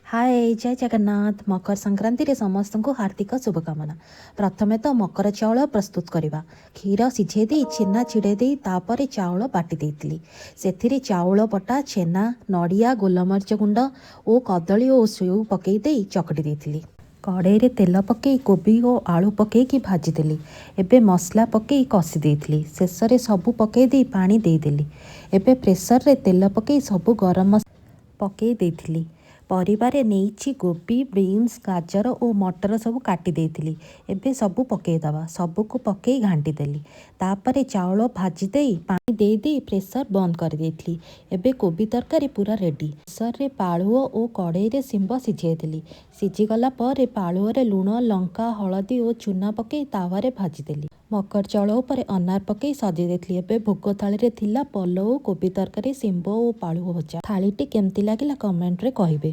ହାଏ, ଜୟ ଜଗନ୍ନାଥ। ମକର ସଂକ୍ରାନ୍ତିରେ ସମସ୍ତଙ୍କୁ ହାର୍ଦ୍ଦିକ ଶୁଭକାମନା। ପ୍ରଥମେ ତ ମକର ଚାଉଳ ପ୍ରସ୍ତୁତ କରିବା। କ୍ଷୀର ସିଝେଇ ଦେଇ, ଛେନା ଛିଡ଼େଇ ଦେଇ, ତାପରେ ଚାଉଳ ବାଟି ଦେଇଥିଲି। ସେଥିରେ ଚାଉଳ ବଟା, ଛେନା, ନଡ଼ିଆ, ଗୋଲମରିଚ ଗୁଣ୍ଡ ଓ କଦଳୀ ଓ ସେଉ ପକେଇ ଦେଇ ଚକଟି ଦେଇଥିଲି। କଡ଼େଇରେ ତେଲ ପକେଇ କୋବି ଓ ଆଳୁ ପକେଇକି ଭାଜିଦେଲି। ଏବେ ମସଲା ପକେଇ କଷି ଦେଇଥିଲି। ଶେଷରେ ସବୁ ପକେଇ ଦେଇ ପାଣି ଦେଇଦେଲି। ଏବେ ପ୍ରେସରରେ ତେଲ ପକେଇ ସବୁ ଗରମ ମସଲା ପକେଇ ଦେଇଥିଲି। ପରିବାରେ ନେଇଛି କୋବି, ବିନ୍ସ, ଗାଜର ଓ ମଟର, ସବୁ କାଟି ଦେଇଥିଲି। ଏବେ ସବୁ ପକେଇଦେବା। ସବୁକୁ ପକେଇ ଘାଣ୍ଟି ଦେଲି। ତାପରେ ଚାଉଳ ଭାଜି ଦେଇ, ପାଣି ଦେଇ ଦେଇ ପ୍ରେସର ବନ୍ଦ କରିଦେଇଥିଲି। ଏବେ କୋବି ତରକାରୀ ପୁରା ରେଡ଼ି। ପ୍ରେସରରେ ପାଳୁଅ ଓ କଡ଼େଇରେ ଶିମ୍ବ ସିଝେଇଦେଲି। ସିଝିଗଲା ପରେ ପାଳୁଅରେ ଲୁଣ, ଲଙ୍କା, ହଳଦୀ ଓ ଚୁନା ପକେଇ ତାୱାରେ ଭାଜିଦେଲି। ମକର ଚାଉଳ ଉପରେ ଅନାର ପକେଇ ସଜେଇ ଦେଇଥିଲି। ଏବେ ଭୋଗ ଥାଳିରେ ଥିଲା ପଲଉ, କୋବି ତରକାରୀ, ଶିମ୍ବ ଓ ପାଳୁଅ ଭଜା। ଥାଳିଟି କେମିତି ଲାଗିଲା କମେଣ୍ଟରେ କହିବେ।